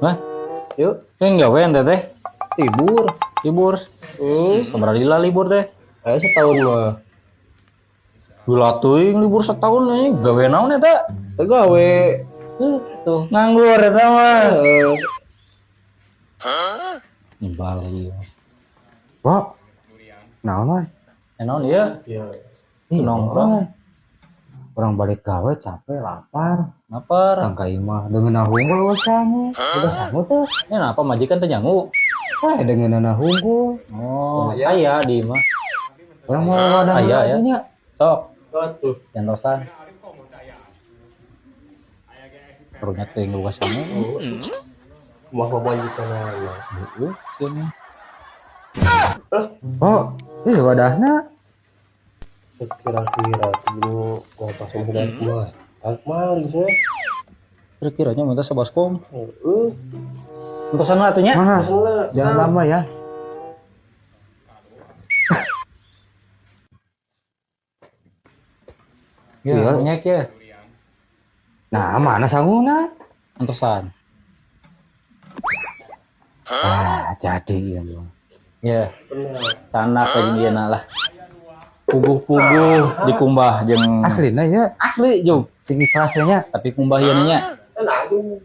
Hah? Yuk, Yang gawean teh? Libur. Libur. Sabaraha lila libur teh? Ayo setahun mah. Gila teuing libur setahun nih, gawe naon eta? Teu gawe. Tuh. Nganggur eta mah. Eh, Nimbal ieu. Wah. Naon mah? Eh naon ieu? Iya. Ih, Nongkrong. Orang balik gawe capek lapar. Lapar. Tangka imah dengan hungkul sangu. Udah sangu tuh. Ini kenapa majikan teh nyangu? Wah, dengan hungkul. Oh, aya di mah. Orang mau ada Aya, ya. nya. Sok, Tuh. jantosan. Karunya teh luas sangu. Mah pamajikan anak. Heeh, sieun. Oh, ini wadahna. Kira-kira tuh gua pas mau dari mah. Maling sih. Kira-kiranya minta sabaskom. Heeh. Entosan lah atuh nya. Mana? Pesenna. Jangan lama ya. Ya, Iya. banyak ya. Nah, mana sanguna? Entosan. Ah, jadi ya, Bang. Ya, Bener. canak kayak gini lah. Puguh-puguh dikumbah jeung Aslina ya, asli jom. sing ikhlasnya. Tapi kumbah ieu nya. Nah, itu